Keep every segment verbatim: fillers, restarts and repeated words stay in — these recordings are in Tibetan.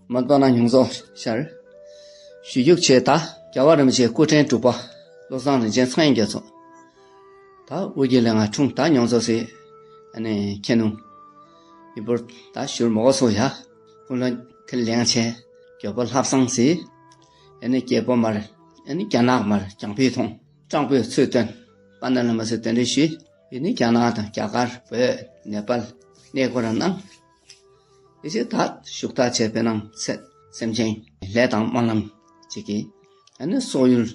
མ་ཏོ་ན་མྱོང་ཚོར་ཤར། ཞུ་རྒྱུགས་ཆེ་ད་རྒྱལ་བ་རིན་པོ་ཆེའི་སྐུ་ཕྲེང་དྲུག་པ་བློ་བཟང་རིན་ཆེན་ཚངས་དབྱངས་རྒྱ་མཚོ། ད་དབུ་རྒྱུད་ལས་ང་འཁྲུངས་ད་མྱོང་ཚོར་སི་ཨ་ནི་ཁྱེད་ནུ་ཡིན་པོར་ད་ཞུར་མོ་སོ་ཡ། ཀུན་ལ་ཁེ་ལེང་ཆེ་རྒྱལ་པོ་ལྷ་བཟང་སི། ཨ་ནི་རྒྱལ་པོ་མར་ཨ་ནི་རྒྱ་ནག་མར་ཀྱང་ཕེ་ཐོང་སྤྲང་པོའི་ཚུལ་སྟོན། པ་ན་ལ་མ་སི་དོན་འདྲི་ཞུས། ཡིན་ནི་རྒྱ་ནག་དང་རྒྱ་གར་བོད་ནེ་པལ་གནས་སྐོར་གནང་། ཡེ་ཤེས་ཐག་ཞུགས་ཐག་བྱས་པའི་ནང་ཚེ་སེམས་ཅན་ལས་དང་སྨོན་ལམ་ཅིག་གིས་ཨ་ནི་སོག་ཡུལ་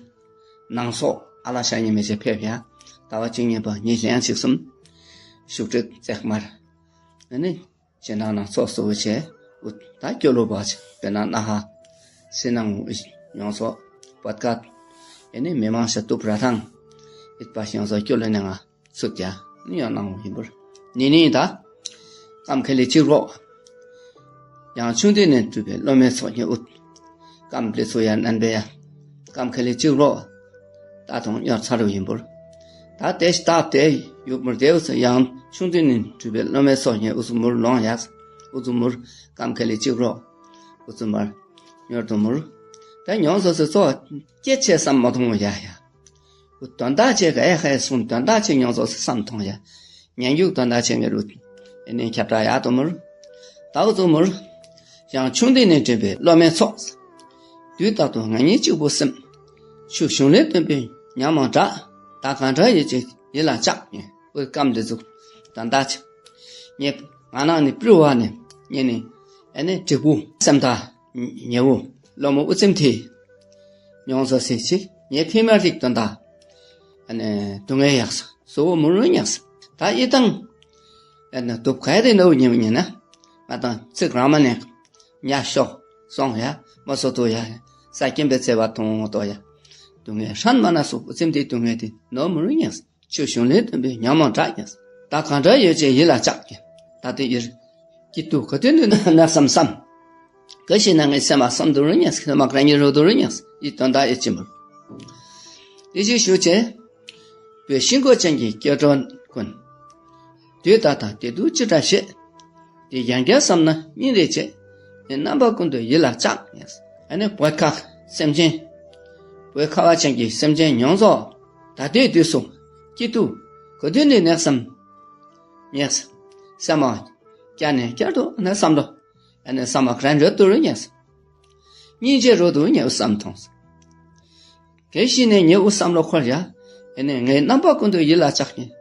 ནང་སོག་ཨ་ལ་ཤ་ཉེ་མེ་ཆེ་ཕེབས་ཡ། ཟླ་བ་བཅུ་གཉིས་པ་ཉིན་ལན་ཆིག་གསུམ་བཞུགས་ཁྲི་བརྩེགས་མར་ཨ་ནི་སྤྱན་དྲངས་ནང་ཚོགས་གཙོ་བོ་ཆེ་འུ་ད་སྐྱོ་ལོ་བ་ཆེ་བེ་ན་ན་ཧ་སི་ནང་ཡོངས་སོག་བོད་ཀ་ཨ་ནི་མི་མང་ཤ་སྟུབ་ར་ཐང་ཨིད་པ་ཡོངས་སོག་སྐྱོ་ལོ་ནས་ང་། ཚུད་ཀྱང་ཡང་གནང་བ་ཡིན་པར། ནི་ནི་ད། སྐམ་ཁ་ལི་གཅིག་རོགས། ཡང་ཆུང་དུས་ནས་གྲུབ་པའི་སློབ་མའི་ཚོགས་ཉིད་ཨུད། སྐམ་ལི་ཚུ་ཡང་རྣམ་པའི་ཡ། སྐམ་ཁ་ལི་གཅིག་རོགས། ད་དུང་གཡོར་ཚར་བ་ཡིན་པར། ད་དེ་ཞི་ཏག་དེ་ཡུག་མུར་དེའུ་ཚོ་ཡང་ཆུང་དུས་ནས་གྲུབ་པའི་སློབ་མའི་ཚོགས་ཉིད་ཨུ་ཚུ་མུར་ལོང་ཡག་ཨུ་ཚུ་མུར་སྐམ་ཁ་ལི་གཅིག་རོགས། ཨུ་ཚུ་མར། གཡོར་དུ་མུར། ད་མྱོང་སོ་སོའི་ཚོགས་སྐྱེ་ཆེ་བསམ་མ་མཐོང་བ་ཡ་ཡ། དོན་དག་ཆེ་ག་ཡ་ཧའི་སོང་དོན་དག་ཆེ་མྱོང་ཚོགས་སུ་བསམ་མཐོང་ཡ། ཉན་རྒྱུག་དོན་དག་ཆེ་ངེ་རུ། ཨེ་ནས་ཁྱབ་བསྒྲགས་ཡག་ཏུ་མུར། ད་འུ་ཚོ་མུར། ཡང་ཆུང་དུས་ནས་འདྲེན་པའི་སློབ་མའི་ཚོགས། དུས་རྟག་ཏུ་ང་གཉིས་གཅིག་པུ་སེམས། ཆུ་གཞུང་ལས་བཏོན་པའི་ཉམས་མང་དྲག་ད་གང་དྲག་ཡོད་ཅེས་ཡིད་ལ་བཅག་ངེ་འུ་སྐམ་འདི་ཚུགས། དོན་དག་ཆེ། ངེ་ང་ནང་ནས་སྤྲུལ་བ་ནས་ངེ་ནས་ཨེ་ནས་དྲེག་པོ་སེམས་ཐག་ཉེ་བོ་སློབ་མ་དབུ་ཚིམ་དེ། མྱོང་ཚོར་སེ་ཆེ་ངས་ཐེ་མ་རིག་དོན་དག་ཨ་ནི་སྡུག་བསྔལ་ཡག་ས་གཟུ་བོ་མུ་རུ་ཉག་ས་ད་ཨི་དང་ཨ་ནི་སྡུག་ག་རེ་ནོ་ཉེ་བ་ཉེ་ན་ང་དང་ཚིག་རང་མ་ནས་ཉ་ཤོག་སོང་ཡ་མ་སོ་ཏོ་ཡ་ས་སྐྱེན་པའི་བརྩེ་བ་མཐོང་ཏོ་ཡ་སྡུག་བསྔལ་ཧྲན་མ་ན་སོ་དབུ་ཚིམ་དེ་སྡུག་བསྔལ་དེ་ནོ་མུ་རུ་ཉག་ས། ཆུ་གཞུང་ལས་བཏོན་པའི་ཉམས་མང་དྲག་ཡིན། ད་གང་འདྲ་ཡོད་ཅེས་ཡིད་ལ་བཅག་གི་ད་ལྟ་ཡིར། སྐྱིད་སྡུག་ག་དུས་འདུག་ན་བསམ་བསམ། ག་ཞིག་ན་ངའི་སེམས་མ་བསམ་དུ་རུ་ཉེས་ཁྱེད་མ་ག་ར་ཉེ་རུ་དུ་རུ་ཉེས་ཡིད་དོན་དག་ཡིད་ཅི་མུར། ཡིད་ཅི་ཞུ་ཆེ། བོད་ཤིང་སྒོ་ཅན་གྱི་སྐྱེ་འགྲོ་ཀུན། དུས་ད་ལྟ་བདེ་སྡུག་ཅི་འདྲ་ཞེས། དེ་ཡང་བསྐྱར་བསམ་ན་སྙིང་རེ་རྗེ། ངའི་རྣམ་པ་ཀུན་ཏུ་ཡིད་ལ་བཅག་ངེས། ཨ་ནི་བོད་ཁ་སེམས་ཅན། བོད་ཁ་བ་ཅན་གྱི་སེམས་ཅན་ཡོངས་རྫོགས། ད་ལྟའི་དུས་སུ། སྐྱིད་སྡུག་ག་དུས་ནས་ནས་བསམ། ངས། སེམས་མ། བསྐྱར་ནས་བསྐྱར་དུ་ཨ་ནི་བསམ་བློ། ཨ་ནི་བསམ་མ་ག་རང་འགྲོ་དུ་རུ་ངས། སྙིང་རྗེ་རུ་དུ་ངས་བསམ་མཐོང་། གལ་སྲིད་ནས་ངས་འུ་བསམ་བློ་འཁོར་ཡ། ཨ་ནི་ངའི་རྣམ་པ་ཀུན་ཏུ་ཡིད་ལ་བཅག་ངས།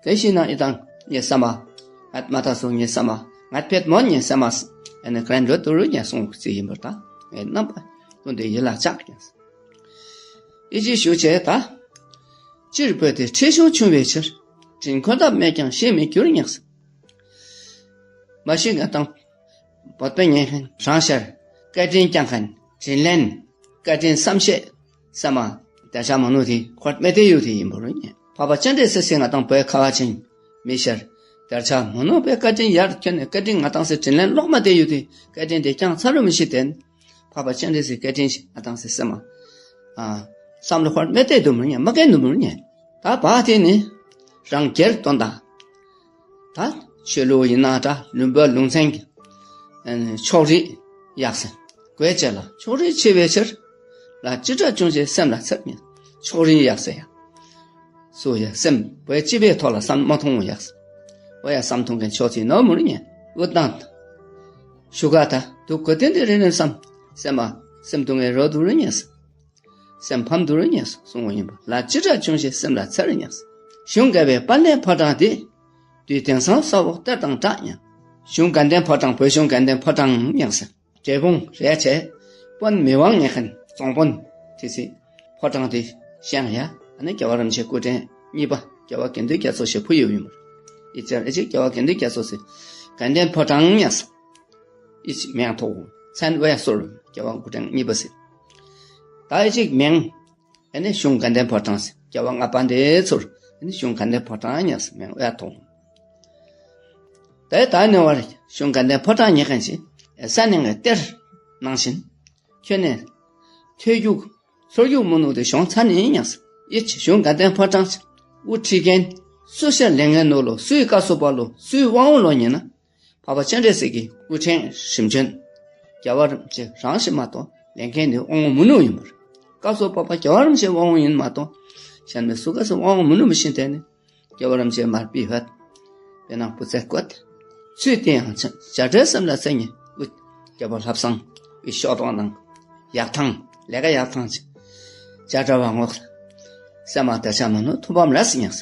གལ་སྲིད་ན་ཨི་དང་ངས་བསམ་མ། ང་མ་ཐག་སོང་ངས་བསམ་མ། ང་ཕེད་མོན་ངས་བསམ་མ། ཨ་ནི་ག་རང་འགྲོ་དུ་རུ་ངས་སོང་ཟེར་ཡིན་པར་ད། ངའི་རྣམ་པ་ཀུན་ཏུ་ཡིད་ལ་བཅག་ངས། ཨི་ཅི་ཞུ་བྱས་ད། སྤྱིར་བོད་དེ་ཁྲི་གཞུང་ཆུང་བའི་ཕྱིར། དྲིན་འཁོར་འདབ་མེད་ཀྱང་ཞེས་མི་འགྱུར་སྙམ། མ་གཞི་ང་དང་། བོད་པའི་ཉན་མཁན་རང་ཤར། བཀའ་དྲིན་བསྐྱངས་མཁན། དྲིན་ལན། བཀའ་དྲིན་བསམ་ཤེས། བསམ་མ། དལ་ཆ་མ་ནུ་དེ་འཁོར་མེ་དེ་ཡོད་དེ་ཡིན་པོ་རུ་ཉན། འཕགས་པ་སྤྱན་རས་གཟིགས་སེ་ང་དང་བོད་ཁ་བ་ཅན། མི་ཤར། དལ་ཆ་མ་ནུ་བའི་བཀའ་དྲིན་ཡར་ཁྱོན་ནས་བཀའ་དྲིན་ང་དང་སེ་དྲིན་ལན་ལོག་མ་དེ་ཡོད་དེ། བཀའ་དྲིན་དེ་བསྐྱངས་ཚར་རུ་མི་ཤེས་དེ། འཕགས་པ་སྤྱན་རས་གཟིགས་བཀའ་དྲིན་ཞིག་ང་དང་སེ་སེམས་མ། ཨ། བསམ་བློ་འཁོར་མེ་དེ་དུ་མུར་ཉན་མ་སྐད་དུ་མུར་ཉན། ད་བ་དེ་ནི། རང་སྒེར་དོན་དག་ད་ཆོས་ལུགས་ཡིན་ན་འདྲ་ལུང་པ་ལུང་ཚན་གྱི། ཨ་ནི་ཕྱོགས་རིས་ཡག་ཟེར། དགོས་ཆེ་ལ་ཕྱོགས་རིས་ཆེ་བའི་ཕྱིར། ལ་ཅི་འདྲ་བྱུང་ཞེས་སེམས་ལ་ཚེར་ཉན། ཕྱོགས་རིས་ཡག་ཟེར་ཡ། སུ་ཡ་སེམས་བོད་སྤྱི་པའི་ཐོག་ལ་བསམ་མ་མཐོང་བ་ཡག་ཟེར། འོ་ཡ་བསམ་མཐོང་མཁན་ཕྱོགས་ཚིག་ནོར་མུར་ཉན། འུ་དང་། ཞུ་ག་ད་དུ་གོ་དོན་དེ་རེ་རེ་བསམ། སེམས་མ་སེམས་སྡུག་བསྔལ་རོ་སྡུག་རུ་ཉན་ཟེར། སེམས་ཕམ་དུ་རུ་ཉེས་གསུང་བ་ཡིན་པ་ལ་ཅི་འདྲ་བྱུང་ཞེས་སེམས་ལ་འཚེར་ཉེས། གཞུང་དགའ་བའི་དཔལ་ལྡན་ཕོ་བྲང་འདི། དུས་དེང་སང་ས་འོག་གཏེར་དང་འདྲ་ཉེས། གཞུང་དགའ་ལྡན་ཕོ་བྲང་བོད་གཞུང་དགའ་ལྡན་ཕོ་བྲང་ཉེས། འབྲས་སྤུངས་རས་ཆེ། དཔོན་མི་དབང་ཉེ་མཁན་རྫོང་དཔོན། དེ་སྲིད། ཕོ་བྲང་འདི་བཞེངས་ཡ། ཨ་ནི་རྒྱལ་བ་རིན་པོ་ཆེ་སྐུ་ཕྲེང་གཉིས་པ་རྒྱལ་བ་དགེ་འདུན་རྒྱ་མཚོ་ཞེས་བུ་ཡོད་ཡིན་པ། ཨི་ཅར་ཨི་ཅིག་རྒྱལ་བ་དགེ་འདུན་རྒྱ་མཚོ་ཟེར། དགའ་ལྡན་ཕོ་བྲང་ཉེས། ཨི་ཅིག་མིང་ཐོགས། མཚན་དབའ་སོར་རྒྱལ་བ་སྐུ་ཕྲེང་གཉིས་པ་ཟེར། ད་ཨི་ཅིག་མིང་། ཨ་ནི་གཞུང་དགའ་ལྡན་ཕོ་བྲང་ཟེར་རྒྱལ་བ་ལྔ་པ་འདི་ཚུར་ཨ་ནི་གཞུང་དགའ་ལྡན་ཕོ་བྲང་ཉེས་མིང་དབའ་ཐོགས། ད་ད་ནི་བར་གཞུང་དགའ་ལྡན་ཕོ་བྲང་ཉེ་མཁན་ཞིག་ས་ནས་ངས་གཏེར་ནང་བཞིན། ཁྱོད་ནས་ཐོས་རྒྱུག་ཚོར་རྒྱུག་མུ་ནུ་དེ་གཞུང་ཚ་ནས་ཉེས། ཨི་ཅིག་གཞུང་དགའ་ལྡན་ཕོ་བྲང་ཞིག་དབུ་ཁྲིད་མཁན་སུ་ཤ་ལེན་མཁན་ནོ་ལོ་སུའི་བཀའ་སོ་པ་ལོ་སུའི་དབང་བོ་ལོ་ཉེ་ན། འཕགས་པ་སྤྱན་རས་གཟིགས་ཀྱི་སྐུ་ཕྲེང་རིམ་བྱོན། རྒྱལ་བ་རིན་པོ་ཆེ་རང་ཞིག་མ་གཏོགས་ལས་མཁན་ནི་དབང་བོ་མི་ནུབ་ཡིན་པར། སྐབས་སུ་བབ་པ་རྒྱལ་བ་རིན་པོ་ཆེ་དབང་བོ་ཡིན་མ་གཏོགས་གཞན་མི་སུ་ག་སུ་དབང་བོ་མི་ནུབ་པ་ཞིག་དེ་ནི། རྒྱལ་བ་རིན་པོ་ཆེ་མར་པི་ཧད། པེ་ནང་བུ་ཚེ་བཀོད། ཚུལ་དེ་ཡང་བྱ་བྲལ་སེམས་ལ་སེམས་ཉིད་དབུ། རྒྱལ་པོ་ལྷ་བཟང་དབུས་ཤོག་དོང་ནང་། ཡག་ཐང་ལས་ཀ་ཡག་ཐང་ཆེ། བྱ་བྲལ་བ་ངོགས་ལ། སེམས་མ་དེ་ཆ་མ་ནུ་ཐུགས་ཕམ་ར་སི་ཉགས།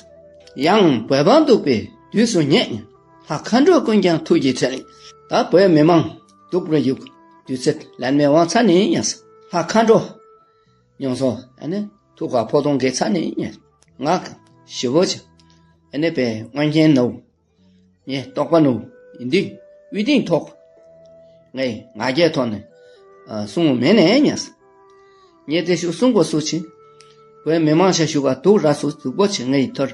ཡང་བོད་འབངས་སྡུག་པའི་དུས་སུ་ཉེ། ལྷ་མཁའ་འགྲོ་ཀུན་ཀྱང་ཐུགས་ཀྱི་ཁྲལ། ད་བོད་མི་མང་སྡུག་པར་ཡུག་དུས་ཚོད་ལན་མེ་དབང་ཚ་ནི་ཉགས། ལྷ་མཁའ་འགྲོ། ཉོང་སོ་ཨ་ནི་ཐུགས་ཁ་ཕོ་དོང་གེ་ཚ་ནི་ཉགས། ང་ཞི་བོ་ཆེ། ཨ་ནི་པའི་དབང་ཆེན་ནོ། ངས་རྟོགས་པ་ནུ། ཡིན་འདི། དབུས་སྟེང་ཐོག་ངས་ང་རྒྱལ་ཐོག་ནས། གསུང་མེད་ནས་ཉེས། ངས་དེ་ཞུ་གསུང་གོ་སུ་ཆེ། བོད་མི་མང་ཤ་ཞུ་ག་དུག་ར་སུ་དུག་པོ་ཆེ་ངས་ཐོར།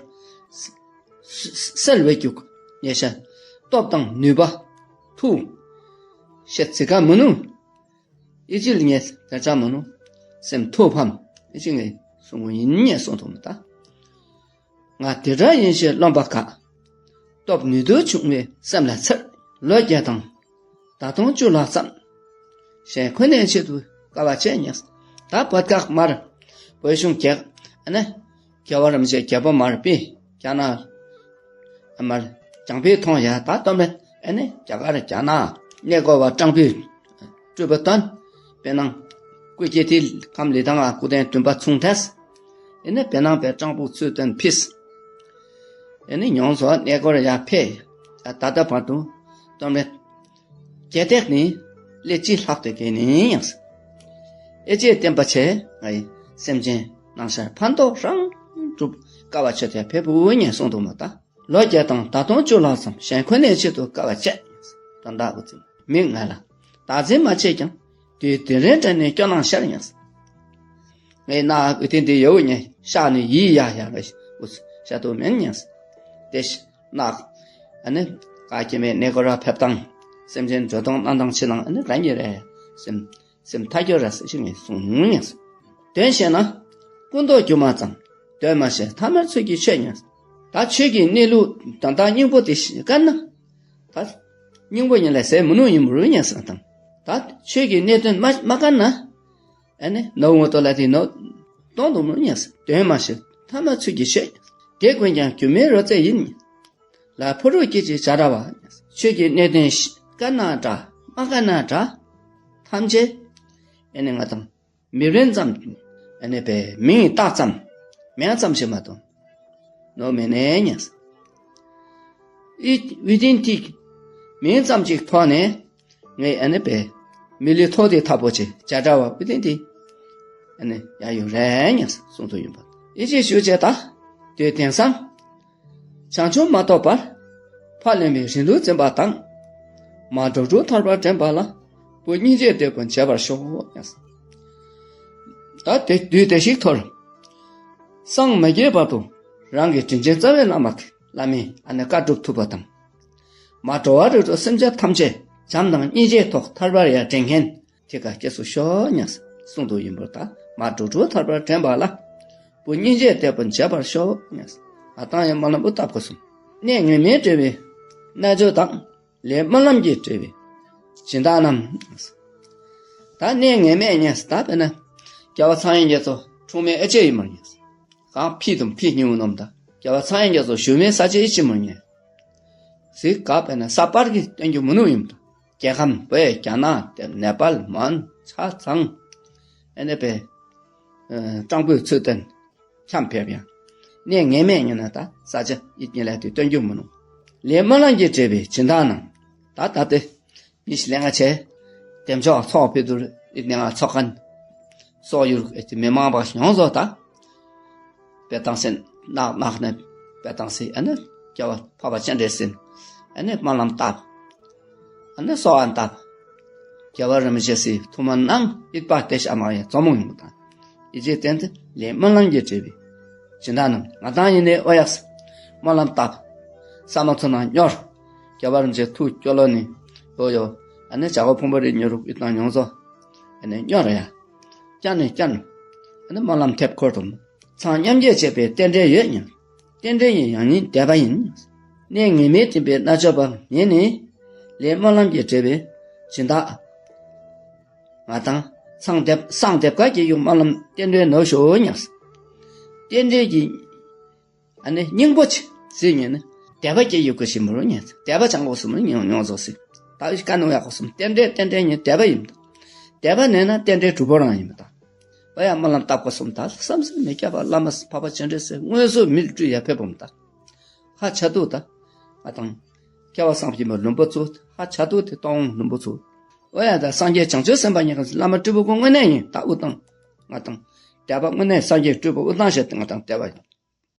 སེལ་བའི་རྒྱུག་ཉེ་ཤ། སྟོབས་དང་ནུས་པ། ཐུག་ཤེ་ཚི་ཀ་མི་ནུ། ཨི་ཅི་ལ་ངས་དེ་ཆ་མི་ནུ། སེམས་ཐུགས་ཕམ། ཨི་ཅི་ངས་གསུང་གོ་ཡིན་ཉེས་གསུང་ཐུབ་མི་ད། ང་དེ་འདྲ་ཡིན་ཞེས་རློམ་པ་ག་སྟོབས་ནུས་མཐུ་ཆུང་བའི་སེམས་ལ་འཚེར། ལོ་བརྒྱད་དང་། ད་དུང་བཅུ་ལྷག་ཙམ། གཞན་འཁོན་ནས་ཆེད་དུ་དཀའ་བ་སྤྱད་ཉེས། ད་བོད་ཁག་མར། བོད་གཞུང་རྒྱལ། ཨ་ནི། རྒྱལ་བ་རིན་པོ་ཆེ་རྒྱལ་པོ་མར་པི། རྒྱ་ནག་མར། ཅང་པི་ཐོང་ཡ་ད་སྟོན་པས། ཨ་ནི། རྒྱ་གར་རྒྱ་ནག་གནས་སྐོར་བ་ཀྲང་པི། སྤྲུལ་པ་སྟོན། པེ་ནང་། སྐུ་སྐྱེ་ཐིལ་ཁམས་ལི་ཐང་ང་སྐུ་རྟེན་བདུན་པ་ཚུང་ཐེས། ཨེ་ནི་པེ་ནང་པའི་སྤྲང་པོ་ཚུལ་སྟོན་ཕིས། ཨེ་ནི་ཉོང་སོ་གནས་སྐོར་ཡ་ཕེ། ད་ལྟ་བར་དུ་སྟོན་རེད། རྒྱལ་ཐེག་ནི་ལས་ཅི་ལྷག་ཏུ་དགེ་ནི་ཡང་། ཨེ་ཅེ་བསྟན་པ་ཆེ་ངའི་སེམས་ཅན་ནང་ཤར་ཕན་ཐོགས་རང་སྒྲུབ་དཀའ་བ་ཆེ་ཐལ་ཕེ་བུ་ཉེ་གསུང་དུ་མ་ད། ལོ་བརྒྱ་དང་ད་དུང་བཅུ་ལྷག་ཙམ་གཞན་འཁོན་ནས་ཆེད་དུ་དཀའ་བ་སྤྱད། ད་ལྟ་འུ་ཚོ་མི་ང་ལ་བདག་འཛིན་མ་བྱེད་ཀྱང་དུས་དེ་རིང་དྲན་ནས་སྐྱོ་སྣང་ཤར་ཡང་། ངའི་ནག་འུ་ཐེན་དེ་ཡོད་ཉེ་ཤག་ནས་ཡིད་ཡ་ཡ་རེ་འུ་ཤ་དུ་མེད་ཉེ། དེ་ཤི་ནག་ཨ་ནི་ག་ཁྱེད་མེད་གནས་སྐོར་ར་ཕེབས་སྟངས་སེམས་ཅན་འགྲོ་སྟངས་གནང་སྟངས་ཕྱི་ནང་ཨ་ནི་ར་ཉེ་རེ་སེམས། སེམས་ཐག་གཅོད་ར་སེ་ཤི་ངས་གསུང་ངས། དོན་བཤད་ན། སྐུ་མདོག་སྒྱུ་མ་ཙམ། དོན་མ་བཤད་ཐ་མལ་ཚུལ་གྱི་ཆོས་ཉན། ད་ཆོས་ཀྱི་གནས་ལུགས་དོན་དག་སྙིང་པོ་དེ་བཀར་ན། ད། སྙིང་པོ་ཉིད་ལས་ཟད་མི་ནུས་ཡིན་མོད་ཉན་ས་དང་། ད་ཆོས་ཀྱི་གནས་དོན་མ་མ་བཀར་ན། ཨ་ནི་ནོ་ངོ་ཏོ་ལ་དེ་ནོ། གཏོང་དུ་མི་ཉན་ས་དོན་མ་བཤད་ཐ་མལ་ཚུལ་གྱི་ཆོས། དེ་ཀུན་ཀྱང་སྒྱུ་མའི་རོལ་རྩེད་ཡིན། ལ་ཕོ་རོག་སྐྱེ་ཅིག་བྱ་འདྲ་བ། ཆོས་ཀྱི་གནད་དོན་ཞིག་བཀར་ན་འདྲ་མ་བཀར་ན་འདྲ། ཐམས་ཅད་ཨེ་ནི་ང་དང་མིག་རིན་ཙམ་ཨེ་ནི་པའི་མིང་བཏགས་ཙམ་མིང་ཙམ་ཞིག་མ་གཏོགས་ནོ་མེ་ནས་ཉན། ཨི་ཝི་ཏིན་ཏིག་མིང་ཙམ་ཅིག་ཐོག་ནས་ངས་ཨེ་ནི་པའི་མི་ལུས་ཐོག་དེ་ཐག་པོ་ཆེ་བྱ་འདྲ་བ་ཝི་ཏིན་ཏིག་ཨེ་ནི་ཡ་ཡོད་རེད་ཉན་གསུང་དུ་ཡོད་པ་ཨི་ཅེ་ཞུ་བྱས་ད་དེ་དེང་སང་། བྱང་ཆུབ་མ་ཐོབ་པར། ཕ་ལེན་པའི་རིང་ལུགས་འཛིན་པ་དང་། མ་འགྲོ་དྲུག་ཐར་པར་འདྲེན་པ་ལ། བུ་སྙིང་རྗེ་དེ་ཀུན་བྱེད་པར་ཤོག་ད་དེ་དུས་དེ་ཞིག་ཐོར། སངས་མ་རྒྱས་བར་དུ། རང་གི་དྲིན་ཅན་རྩ་བའི་བླ་མ་གི་བླ་མའི་ཨ་ནི་བཀའ་སྒྲུབ་ཐུབ་པ་དང་། མ་འགྲོ་བ་རིགས་དྲུག་སེམས་ཅན་ཐམས་ཅད་བྱམས་དང་སྙིང་རྗེའི་ཐོག་ཐར་པར་ཡང་འདྲེན་མཁན། དེ་ཀ་སྐྱེ་སུ་ཤོག་ཉ། གསུང་དུ་ཡིན་པར་ད་མ་འགྲོ་དྲུག་ཐར་པར་འདྲེན་པ་ལ། བུ་སྙིང་རྗེ་དེ་ཀུན་བྱེད་པར་ཤོག་ཉ། ཨ་ཏང་ཡང་སྨོན་ལམ་བུ་བཏབ་དགོས་སོང་། གནས་ངེས་མེད་འབྲེལ་བའི་རྣལ་འབྱོར་དང་། ལས་སྨོན་ལམ་གྱིས་འབྲེལ་བའི་སྦྱིན་བདག་རྣམས། ད་གནས་ངེས་མེད་ཉ་ད་དཔེར་ན། རྒྱལ་བ་ཚངས་དབྱངས་རྒྱ་མཚོ་འཁྲུངས་མེད་ཨེ་ཅེ་ཡིན་མ་ཉ། གང་ཕི་དང་ཕི་སྙིང་རྣམས་དང་རྒྱལ་བ་ཚངས་དབྱངས་རྒྱ་མཚོ་བཞུགས་མེད་ས་ཆ་ཨེ་ཅེ་མ་ཉ། གཟིག་ག་དཔེར་ན་ས་པར་གྱི་སྟོན་རྒྱུ་མི་ནུས་ཡིན་དང་། རྒྱལ་ཁམས་བོད་རྒྱ་ནག་དེ་ནེ་པཱལ་མོན་ཆ་ཚང་། ཨེ་ནེ་པའི། སྤྲང་པོའི་ཚུལ་སྟོན། འཁྱམས་ཕེབས་ཡང་། གནས་ངེས་མེད་ཉོན་ན་ད་ས་ཆ་ཡིད་ཉིད་ལས་དུས་སྟོན་རྒྱུ་མི་ནུས། ལས་སྨོན་ལམ་གྱིས་འབྲེལ་བའི་སྦྱིན་བདག་རྣམས། ད་ད་དེ། མི་ཞིག་ལས་ང་ཆེ། དེམ་ཆོག་ཚོགས་ཕེབས་དུར་ཡིད་ནས་ང་ཚོགས་མཁན། སོག་ཡུལ་ཨེ་ཅི་མི་མང་པ་ཡོངས་རྫོགས་ད། པེ་ཏང་སེ་ནག་ནག་ནས་པེ་ཏང་སེ་ཨ་ནི་རྒྱལ་བ་འཕགས་པ་སྤྱན་རས་གཟིགས་ཨ་ནི་སྨོན་ལམ་བཏབ། ཨ་ནི་གསོལ་བ་བཏབ། རྒྱལ་བ་རིན་པོ་ཆེ་སི་ཐུགས་སྨོན་གནང་ཡིད་པ་དེ་ཤ་མ་ཡ་མཛོ་མོ་ཡིན་པ་དང་། ཡིད་ཆེས་བརྟན་ཏེ་ལས་སྨོན་ལམ་གྱིས་བྲིས་པའི་སྦྱིན་བདག་རྣམས་ང་དང་ཡིན་ནའི་ཨོ་ཡག་སྨོན་ལམ་བཏབ། ས་མ་ཚུ་ནང་སྙོར། རྒྱལ་བ་རིན་པོ་ཆེ་ཐུགས་སྐྱོ་ལོ་ནི་ཡོ་ཡོ་ཨ་ནི་བྱ་བ་ཕུང་པོ་རི་ཉོ་རུག་ཡིད་དང་ཡོངས་རྫོགས་ཨ་ནི་སྙོར་ཡ། བསྐྱར་ནས་བསྐྱར་ནས་ཨ་ནི་སྨོན་ལམ་ཐེབས་འཁོར་དུ། ཚང་མཉམ་བརྒྱད་བྱས་པའི་རྟེན་འབྲེལ་ཡོད་ཉིན། རྟེན་འབྲེལ་ཡིན་ཡང་ཉིན་འདས་པ་ཡིན། གནས་ངེས་མེད་བསྟན་པའི་རྣལ་འབྱོར་པ་ངེས་ནས། ལས་སྨོན་ལམ་གྱིས་འབྲེལ་བའི་སྦྱིན་བདག་ང་དང་སངས་རྒྱས་སངས་རྒྱས་ཀ་གི་ཡུལ་སྨོན་ལམ་རྟེན་འབྲེལ་ནོ་ཤོ་ཉག་རྟེན་འབྲེལ་གྱི་ཨ་ནི་སྙིང་པོ་ཆེ་ཟེར་ཉན་ནི་དད་པ་སྐྱེ་ཡོད་གི་ཞིམ་རོ་ཉན་དད་པ་ཅང་གོ་སུམ་ཉོ་ཉོ་ཟོ་སི་ད་ཡི་ཀ་ནོ་ཡ་གོ་སུམ་རྟེན་འབྲེལ་རྟེན་འབྲེལ་ཉན་དད་པ་ཡིན་ད་དད་པ་ནས་ན་རྟེན་འབྲེལ་གྲུབ་པོ་རང་ཡིན་མི་ད་བ་ཡ་སྨོན་ལམ་བཏབ་གོ་སུམ་ད་བསམ་སེ་མི་སྐྱ་བ་བླ་མ་འཕགས་པ་སྤྱན་རས་གཟིགས་དངོས་སུ་མི་སྤྲུལ་ཡ་ཕེབས་པོ་མི་ད་ཧ་ཆ་དུ་ད་ང་དང་སྐྱ་བ་བསམ་གྱིས་མ་ལུམ་པོ་ཚུ་ཧ་ཆ་དུ་དེ་གཏོང་ལུམ་པོ་ཚུ་ཨོ་ཡ་ད་སངས་རྒྱས་བྱང་ཆུབ་སེམས་དཔའ་ཉིད་ཀྱི་བླ་མ་སྤྲུལ་པོ་ཀུན་དངོས་གནས་ཡིན་ད་ཨུ་དང་ང་དང་དད་པ་དངོས་གནས་སངས་རྒྱས་སྤྲུལ་པོ་ཨུ་དང་ཞེས་ང་དང་དད་པ་ཡིན།